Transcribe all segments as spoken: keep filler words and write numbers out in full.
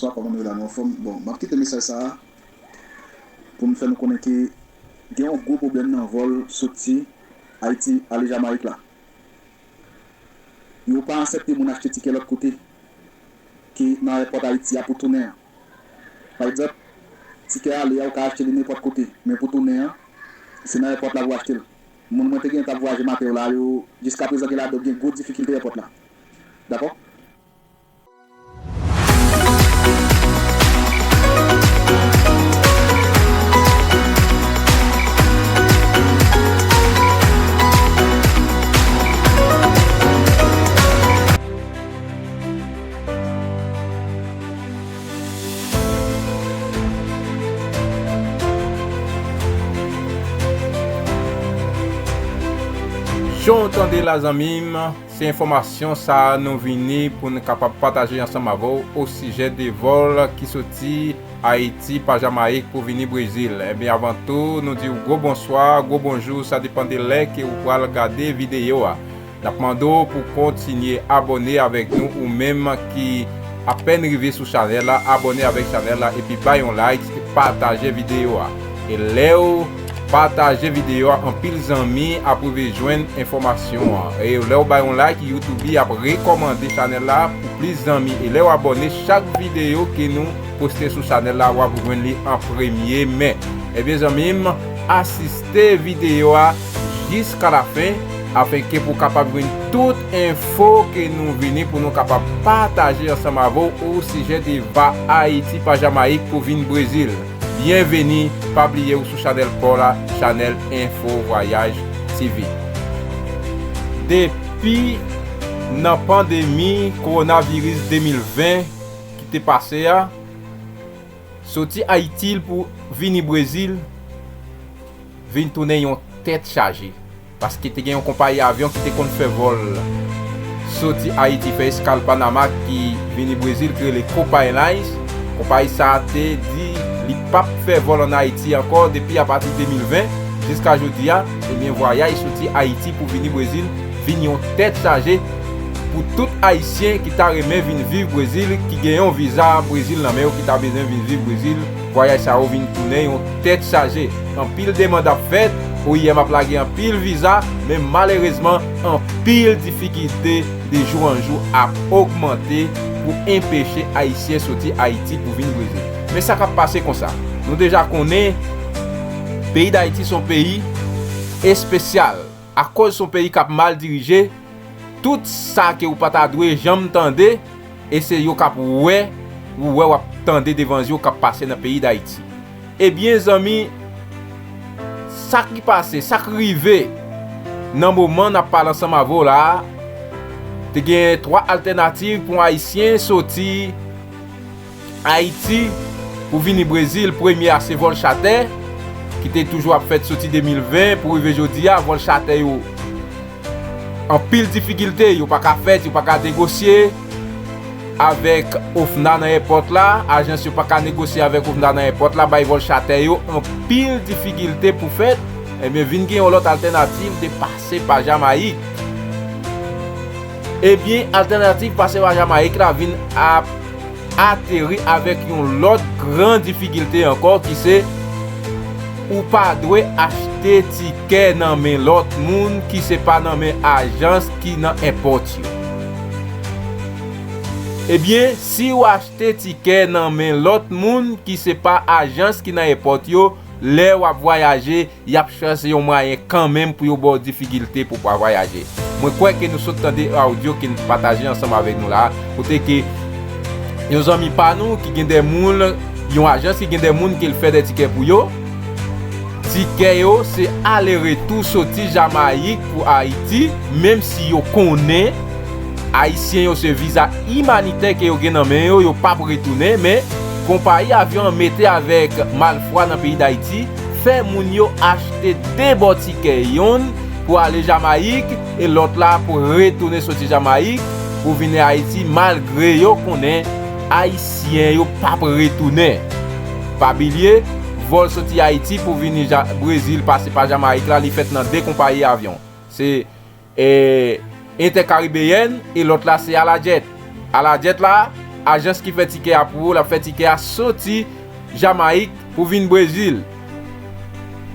Bonswa, kòman nou ye la, nou anfòm? Bon, m ap kite mesaj sa a pou m fè nou konnen ke gen yon gwo pwoblèm nan vòl soti Ayiti ale Jamayik la. Yo pa aksepte moun achte tikè lòt kote ke nan ayewopò Ayiti a pou tounen an. Pa egzanp, tikè ale a, ou ka achte li nenpòt kote, men pou tounen an, se nan ayewopò la pou w achte l. Moun mwen te gen t ap vwayaje maten yo la, yo, jiskaprezan gen ladan yo gen gwo difikilte ayewopò la. Dakò? Jan w tande la, zanmi m, se enfòmasyon sa a nou vini pou n kapab pataje ansanm avè w osijè de vòl ki soti Ayiti pa Jamayik pou vini Brezil. Ebyen, avan tou, nou di w gwo bonswa, gwo bonjou, sa depann de lè ke w pral gade videyo a. N ap mande w pou w kontinye abòne avèk nou, ou menm ki apèn rive sou chanèl la, abòne avèk chanèl la, epi bay yon like, e pataje videyo a. E lè w pataje videyo a, anpil zanmi ap rive jwenn enfòmasyon an. E lè w bay yon like, YouTube ap rekòmande chanèl la pou plis zanmi. E lè w abòne, chak videyo ke nou poste sou chanèl la, w ap jwenn li an premye men. Ebyen, zanmi m, asiste videyo a jiska lafen, afenke pou w kapab jwenn tout enfo ke nou vini pou nou kapab pataje ansanm avè w osijè de va Ayiti pa Jamayik pou vin Brezil. Byenveni, pa bliye w sou chanèl pa w la, chanèl Enfo Vwayaj T V. Depi nan pandemi kowonaviris de mil ven ki te pase a, soti Ayiti pou vini Brezil, vin tounen yon tèt chaje. Paske te gen yon konpayi avyon ki te konn fè vòl soti Ayiti, fè eskal Panama ki vini Brezil, ki rele Copa Airlines. Konpayi sa a te di li p ap fè vòl ann Ayiti ankò depi apati de mil ven jiska jodi a. Ebyen, vwayaj soti Ayiti pou vini Brezil vin yon tèt chaje pou tout Ayisyen ki ta renmen vin viv Brezil, ki gen yon viza Brezil nan men yo, ki ta bezwen vin viv Brezil. Vwayaj sa yo vin tounen yon tèt chaje. Anpil demann ap fèt, O I M ap lage anpil viza, men malerezman, anpil difikilte de jou an jou ap ogmante pou enpeche Ayisyen soti Ayiti pou vin Brezil. Men sa k ap pase konsa? Nou deja konnen peyi Dayiti se yon peyi espesyal. Akoz se yon peyi k ap mal dirije, tout sa ke ou pa ta dwe janm tande, e se yo k ap wè, ou wè, w ap tande devan zye w k ap pase nan peyi Dayiti. Ebyen, zanmi, sa ki pase, sa k rive nan moman n ap pale ansanm avè w la a, te gen twa altènativ pou yon Ayisyen soti Ayiti pou vini Brezil. Premye a se vòl chatè, ki te toujou ap fèt soti de mil ven pou rive jodi a. Vòl chatè yo anpil difikilte, yo pa ka fèt, yo pa ka negosye avèk OFNA nan èpòt la, ajans yo pa ka negosye avèk OFNA nan èpòt la, bay vòl chatè yo anpil difikilte pou fèt, ebyen, vin gen yon lòt altènativ de pase pa Jamayik. Ebyen, altènativ pase pa Jamayik la vin ap ateri avèk yon lòt gran difikilte ankò, ki se ou pa dwe achte tikè nan men lòt moun ki se pa nan men ajans ki nan èpòt yo. Ebyen, si w achte tikè nan men lòt moun ki se pa ajans ki nan èpòt yo, lè w ap vwayaje, y ap chwazi yon mwayen kanmenm pou yo ba w difikilte pou w pa vwayaje. Mwen kwè ke nou sot tande odyo ke n pataje ansanm avèk nou la, kote ke yon zanmi pa nou ki gen de moun, yon ajans ki gen de moun ke l fè de tikè pou yo. Tikè yo se ale retou soti Jamayik pou Ayiti, menm si yo konnen Ayisyen yo se viza imanitè ke yo gen nan men yo, yo p ap retounen, men konpayi avyon an mete avèk malfwa nan peyi Dayiti, fè moun yo achte de bò tikè, yonn pou ale Jamayik e lòt la pou retounen soti Jamayik pou vini Ayiti, malgre yo konnen Ayisyen yo p ap retounen. Pa bliye, vòl soti Ayiti pou vini Ja-, Brezil pase pa Jamayik la, li fèt nan de konpayi avyon. Se e, Intercaribéenne e lòt la se Alajet. Alajet la, ajans ki fè tikè a pou ou, l ap fè tikè a soti Jamayik pou vin Brezil.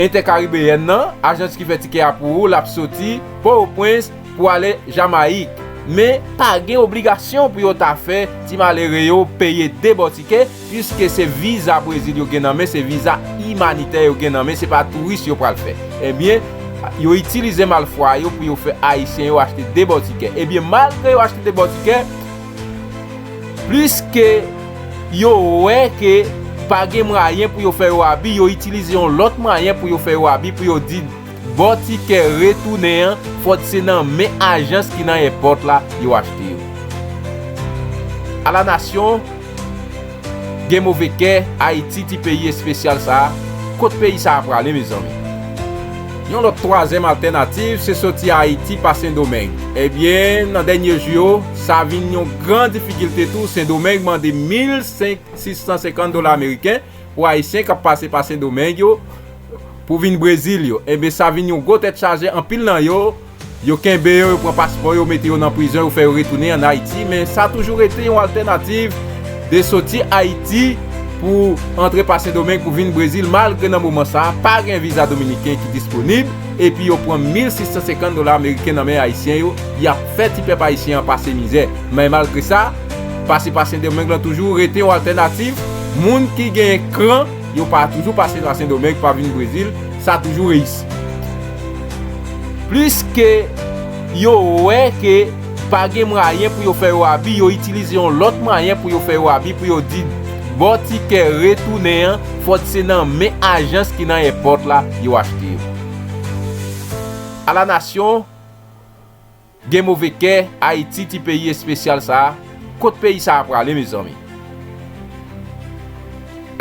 Entèkaribeyèn nan, ajans ki fè tikè a pou ou, l ap soti Pòtoprens pou ale Jamayik. Men, pa gen obligasyon pou yo ta fè ti malere yo peye de bò tikè, piske se viza Brezil yo gen nan men, se viza imanitè yo gen nan men, se pa touris yo pral fè. Ebyen, yo itilize malfwa yo pou yo fè Ayisyen yo achte de bò tikè. Ebyen, malgre yo achte de bò tikè, pliske yo wè ke pa gen mwayen pou yo fè yo abi, yo itilize yon lòt mwayen pou yo fè yo abi, pou yo di bò tikè retounen an, fòk se nan men ajans ki nan èpòt la yo achte yo. Alanasyon, gen move kè, Ayiti, ti peyi espesyal sa a, kot peyi sa a prale, mezanmi? Yon lòt twazyèm altènativ, se soti Ayiti pa Sendomeng. Ebyen, nan dènye jou yo, sa vin yon gran difikilte tou. Sendomeng mande mil sis san senkant dola ameriken pou Ayisyen k ap pase pa Sendomeng yo, pou vin Brezil yo. Ebyen, sa vin yon gwo tèt chaje, anpil nan yo, yo kenbe yo, yo pran paspò yo, mete yo nan prizon, yo fè yo retounen ann Ayiti, men sa toujou rete yon altènativ de soti Ayiti pou antre pa Sendomeng pou vin Brezil, malgre nan moman sa a, pa gen viza dominiken ki disponib, epi yo pran mil sis san senkant dola ameriken nan men Ayisyen yo, y ap fè ti pèp ayisyen an pase mizè. Men malgre sa, pase pa Sendomeng lan toujou rete yon altènativ. Moun ki gen kran, yo pa toujou pase pa Sendomeng, pa vin Brezil, sa toujou reyisi. Pliske yo wè ke pa gen mwayen pou yo fè yo abi, yo itilize yon lòt mwayen pou yo fè yo abi, pou yo di bò tikè retounen an, fòk se nan men ajans ki nan èpòt la yo achte yo. Alanasyon, gen move kè, Ayiti, ti peyi espesyal sa a, kot peyi sa a prale, mezanmi?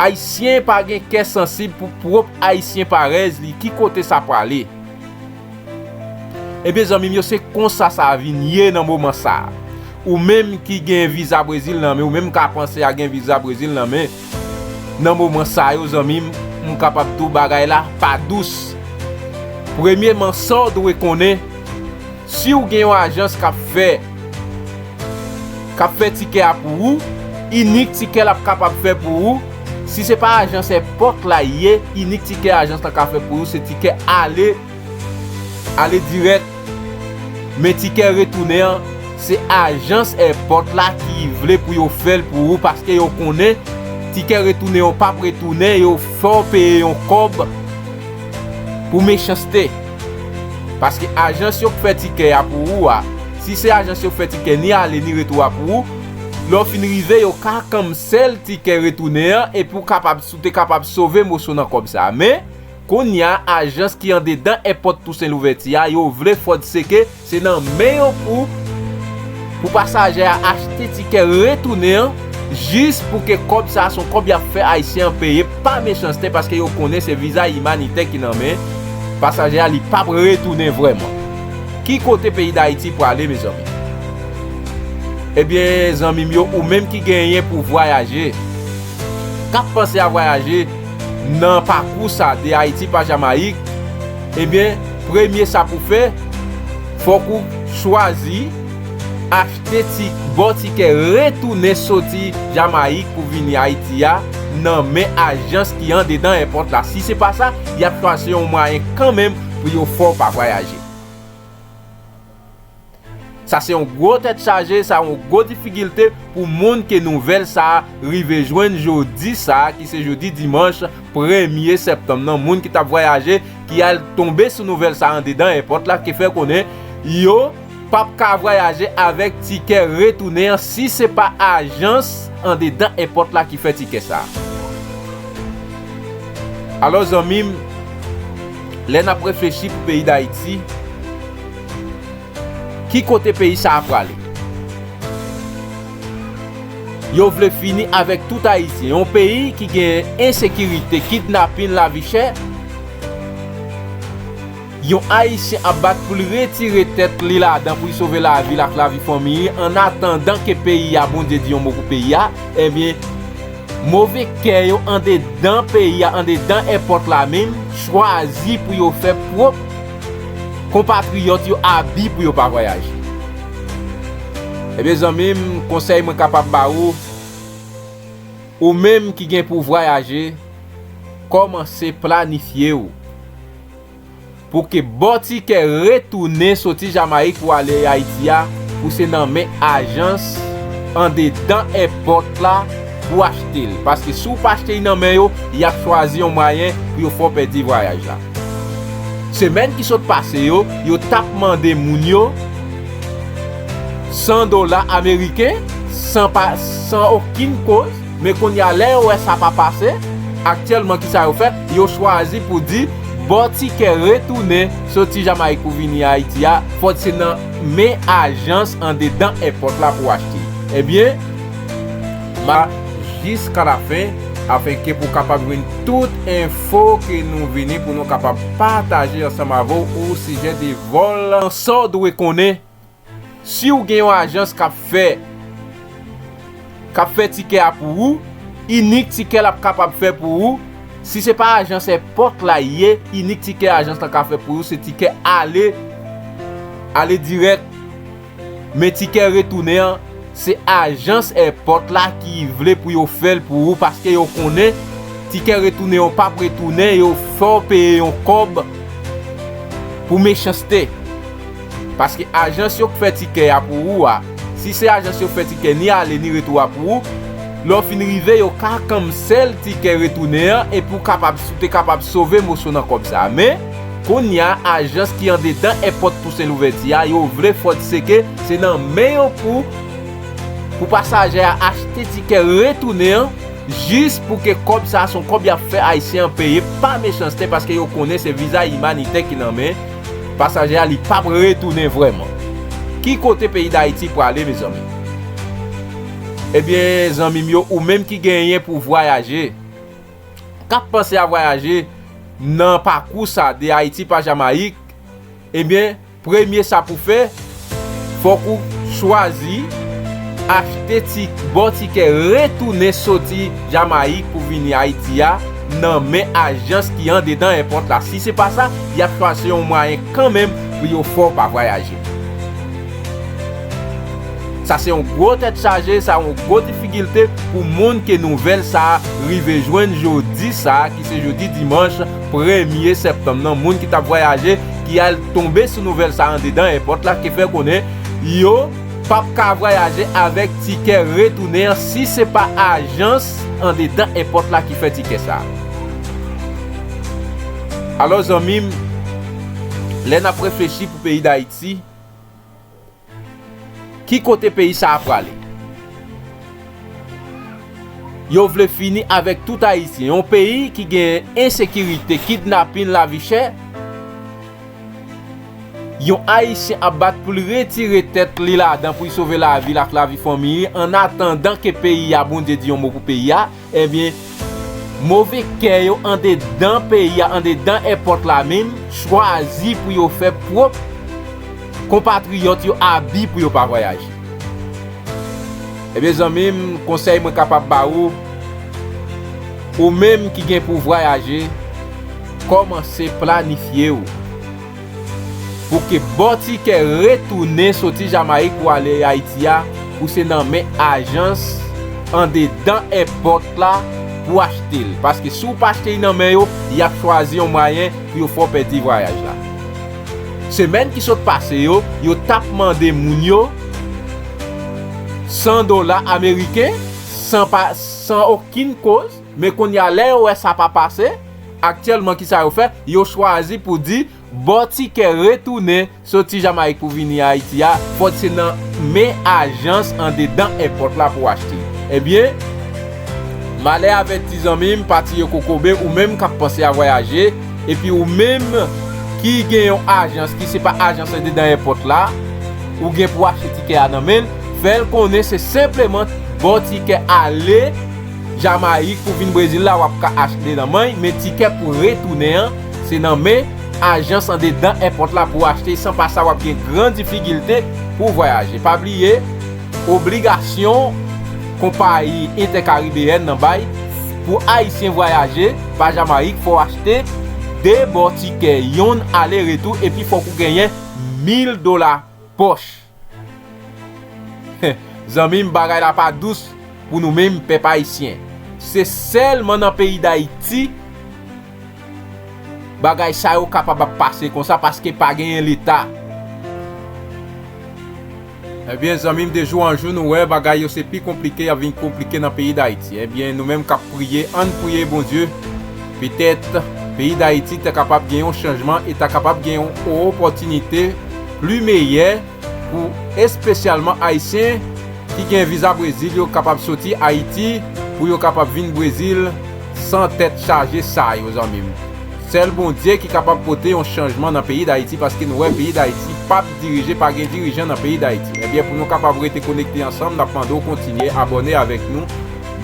Ayisyen pa gen kè sansib pou pwòp Ayisyen parèz li, ki kote sa prale? Ebyen, zanmi m yo, se konsa sa vin ye nan moman sa a. Ou menm ki gen viza Brezil nan men, ou menm ka panse a gen viza Brezil nan men, nan moman sa yo, zanmi m, m kapab di w bagay la pa dous. Premyeman, sa w dwe konnen, si w gen yon ajans k ap fè, k ap fè tikè a pou ou, inik tikè l ap kapab fè pou ou, si se pa ajans èpòt la ye, inik tikè ajans la ka fè pou ou, se tikè ale, ale dirèk. Men tikè retounen an, se ajans èpòt la ki vle pou yo fè l pou ou, paske yo konnen tikè retounen an p ap retounen, yo fè w peye yon kòb pou mechanste. Paske ajans yo k fè tikè a pou ou a, si se ajans yo k fè tikè ni ale ni retou a pou ou, lè w fin rive, yo ka cancel tikè retounen an, epi w kapab, si w te kapab sove moso nan kòb sa a. Men, kounye a, ajans ki andedan èpòt Tousen Louvèti a, yo vle fòse ke se nan men yo pou, pou pasaje a achte tikè retounen an, jis pou ke kòb sa a, se yon kòb y ap fè Ayisyen an peye pa mechanste, paske yo konnen se viza imanitè ki nan men pasaje a, li p ap retounen vrèman. Ki kote peyi Dayiti prale, mezanmi? Ebyen, zanmi m yo, ou menm ki genyen pou vwayaje, k ap panse a vwayaje nan pakou sa de Ayiti pa Jamayik, ebyen, premye sa pou fè, fòk ou chwazi achte ti, bò tikè retounen soti Jamayik pou vini Ayiti a nan men ajans ki andedan èpòt la. Si se pa sa, y ap chwazi yon mwayen kanmenm pou yo fè w pa vwayaje. Sa se yon gwo tèt chaje, sa yon gwo difikilte pou moun ke nouvèl sa a rive jwenn jodi sa a, ki se jodi dimanch premye septanm nan. Moun ki t ap vwayaje, ki al tonbe sou nouvèl sa a andedan èpòt la, ki fè konnen yo p ap ka vwayaje avèk tikè retounen an si se pa ajans andedan èpòt la ki fè tikè sa a. Alò, zanmi m, lè n ap reflechi pou peyi Dayiti, ki kote peyi sa a prale? Yo vle fini avèk tout Ayisyen. Yon peyi ki gen ensekirite, kidnapin, lavi chè. Yon Ayisyen ap bat pou l retire tèt li ladan, pou l sove lavi l ak lavi fanmi l, annatandan ke peyi a, Bondye di yon mo pou peyi a, ebyen, move kè yo andedan peyi a, andedan èpòt la menm, chwazi pou yo fè pwòp konpatriyòt yo abi pou yo pa vwayaje. Ebyen, zanmi m, konsèy mwen kapab ba ou, Ou menm ki gen pou vwayaje, kòmanse planifye w pou ke bò tikè retounen soti Jamayik pou ale Ayiti a, pou se nan men ajans andedan èpòt la pou achte l. Paske si w pa achte l nan men yo, y ap chwazi yon mwayen pou yo fè w pèdi vwayaj la. Semèn ki sot pase yo, yo t ap mande moun yo san dola ameriken, san pa, san okenn koz. Men kounye a, lè yo wè sa pa pase, aktyèlman, kisa yo fè? Yo chwazi pou di, bò tikè retounen soti Jamayik pou vini Ayiti a, fò se nan men ajans andedan èpòt la pou achte. Ebyen, ma jiska lafen, afenke pou kapab jwenn tout enfo ke nou vini pou nou kapab pataje ansanm avè w o sijè de vòl. Sa w dwe konnen, si w gen yon ajans k ap fè, k ap fè tikè a pou ou, inik tikè l ap kapab fè pou ou, si se pa ajans èpòt la ye, inik tikè ajans la ka fè pou ou, se tikè ale, ale dirèk. Men tikè retounen an, se ajans èpòt la ki vle pou yo fè l pou ou, paske yo konnen tikè retounen yo p ap retounen, yo fè w peye yon kòb pou mechanste. Paske ajans yo k fè tikè a pou ou a, si se ajans yo k fè tikè ni ale ni retou a pou ou, lè w fin rive, yo ka kanmsèl tikè retounen an, epi w kapab, si w te kapab sove moso nan kòb sa a. Men, kounye a, ajans ki andedan èpòt Tousen Louvèti a, yo vle fò se ke se nan men yo pou, pou pasaje a achte tikè retounen an, jis pou ke kòb sa a, se yon kòb y ap fè Ayisyen an peye pa mechanste, paske yo konnen se viza imanitè ki nan men pasaje a, li p ap retounen vrèman. Ki kote peyi Dayiti prale, mezanmi? Ebyen, zanmi m yo, ou menm ki genyen pou vwayaje, k ap panse a vwayaje nan pakou sa de Ayiti pa Jamayik, ebyen, premye sa pou fè, fòk ou chwazi achte ti, bò tikè retounen soti Jamayik pou vini Ayiti a nan men ajans ki andedan èpòt la. Si se pa sa, y ap chwazi yon mwayen kanmenm pou yo fè w pa vwayaje. Sa se yon gwo tèt chaje, sa yon gwo difikilte pou moun ke nouvèl sa a rive jwenn jodi sa a, ki se jodi dimanch premye septanm nan. Moun ki t ap vwayaje, ki al tonbe sou nouvèl sa a andedan èpòt la, ki fè konnen yo p ap ka vwayaje avèk tikè retounen an si se pa ajans andedan èpòt la ki fè tikè sa a. Alò, zanmi m, lè n ap reflechi pou peyi Dayiti, ki kote peyi sa a prale? Yo vle fini avèk tout Ayisyen. Yon peyi ki gen ensekirite, kidnapin, lavi chè. Yon Ayisyen ap bat pou l retire tèt li ladan pou l sove lavi l ak lavi fanmi li, an atandan ke peyi a, Bondye di yon mo pou peyi a. Ebyen, move kè yo andedan peyi a, andedan èpòt la menm, chwazi pou yo fè pwòp konpatriyòt yo abi pou yo pa vwayaje. Ebyen, zanmi m, konsèy mwen kapab ba ou, ou menm ki gen pou vwayaje, kòmanse planifye w pou ke bò tikè retounen soti Jamayik pou ale Ayiti a, pou se nan men ajans andedan èpòt la pou achte l. Paske si w pa achte l nan men yo, y ap chwazi yon mwayen pou yo fè w pèdi vwayaj la. Semèn ki sot pase yo, yo t ap mande moun yo san dola ameriken, san pa, san okenn koz, men kounye a, lè yo wè sa pa pase, aktyèlman, kisa yo fè? Yo chwazi pou di, bò tikè retounen soti Jamayik pou vini Ayiti a, fò se nan men ajans andedan èpòt la pou achte. Ebyen, malè avèti zanmi m, pati yo kokobe, ou menm k ap panse a vwayaje, epi ou menm ki gen yon ajans ki se pa ajans andedan èpòt la, ou gen pou achte tikè a nan men l, fè l konnen se senpleman bò tikè ale Jamayik pou vin Brezil la, w ap ka achte nan men l, men tikè pou retounen an, se nan men ajans andedan èpòt la pou achte, san pa sa w ap gen gran difikilte pou vwayaje. Pa bliye, obligasyon konpayi entèkaribeyèn nan bay pou Ayisyen vwayaje pa Jamayik, fò w achte de bò tikè, yonn ale retou, epi fòk ou genyen mil dola pòch. Zanmi m, bagay la pa dous pou nou menm pèp ayisyen. Se sèlman nan peyi Dayiti bagay sa yo kapab ap pase konsa, paske pa genyen Leta. Ebyen, zanmi m, de jou an jou, nou wè bagay yo se pi konplike, y ap vin konplike nan peyi Dayiti. Ebyen, nou menm k ap priye, ann priye Bondye. Petèt, peyi Dayiti ta kapab gen yon chanjman e ta kapab gen yon opòtinite pli meyè pou espesyalman Ayisyen ki gen viza Brezil yo kapab soti Ayiti pou yo kapab vin Brezil san tèt chaje sa yo, zanmi m. Sèl Bondye ki kapab pote yon chanjman nan peyi Dayiti, paske nou wè peyi Dayiti p ap dirije, pa gen dirijan nan peyi Dayiti. Ebyen, pou nou kapab rete konekte ansanm, n ap mande w kontinye abòne avèk nou,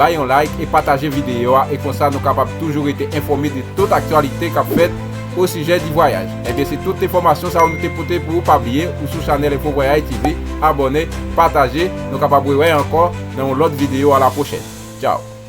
bay yon like e pataje videyo a, e konsa nou kapab toujou rete enfòme de tout aktyalite k ap fèt o sijè di vwayaj. Ebyen, se tout enfòmasyon sa yo nou te pote pou ou. Pa bliye, ou sou chanèl Enfo Vwayaj T V, abòne, pataje, nou kapab rewè ankò nan yon lòt videyo. A la pwochèn. Tchao.